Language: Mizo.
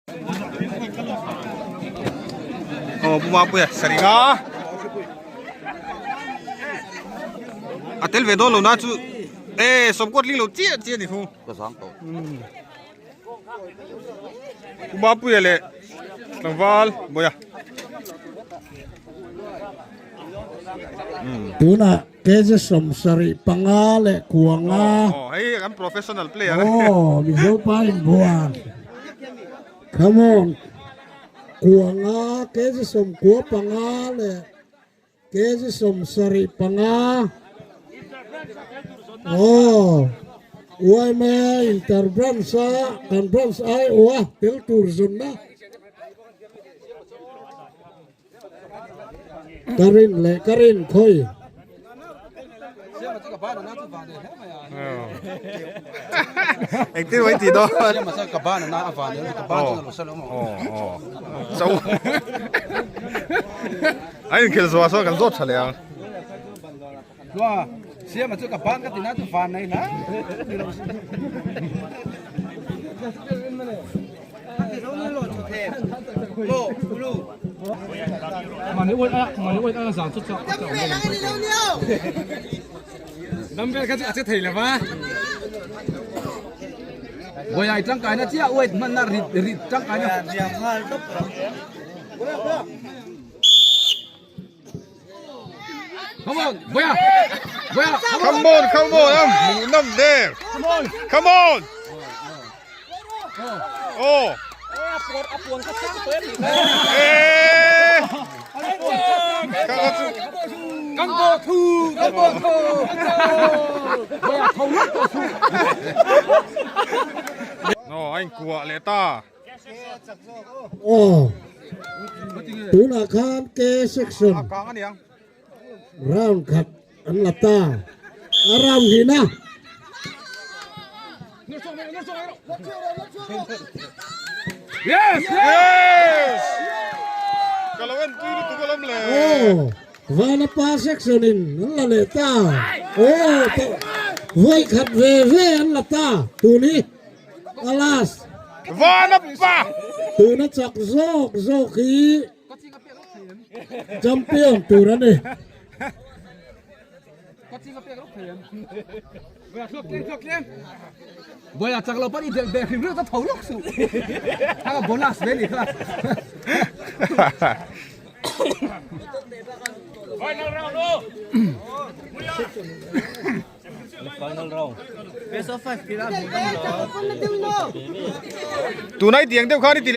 Aw Pu Mapuia saringa a tel ve dawn lo na chu e sawmkawt ling lo chiah chiah a ni thung ka zang tawh Pu Mapuia leh tlangval Bawia Tunah KG 75 leh kuanga aw hei kan professional player aw Mizo pa inbuan come on kuanga KG 95 leh KG 75 aw YMA inter branch a kan branch aiawh a tel tur zawnna Ka rin leh ka rin khawi. Engtin mai tih dawn. A inkhel zuah sawn kan zawt tha leh ang. Come on, Boya! Boya! Come on, come on, am hmuh nawm der. Come on. Oh. Eh. Come go thu, come go thu. Boya thâu lắm to thu. No, anh kuah leh ta. Aw, tunah khan K section round khat an la ta, a round hnihna. Yes! Yes! Ka lo en tui lutuk alawm le. Aw, Vanapa section in an la leh ta. Aw, vawi khat ve ve an la ta tun hi. Alas! Vanapa! Tuna chak zawk zawk hi champion tur a ni. Boya chak lo pawn i delh ve hrim hrim ta tho lawk suh. Thanga bonus ve ni kha. Final round o. Tunai tiang deuh khan i ti.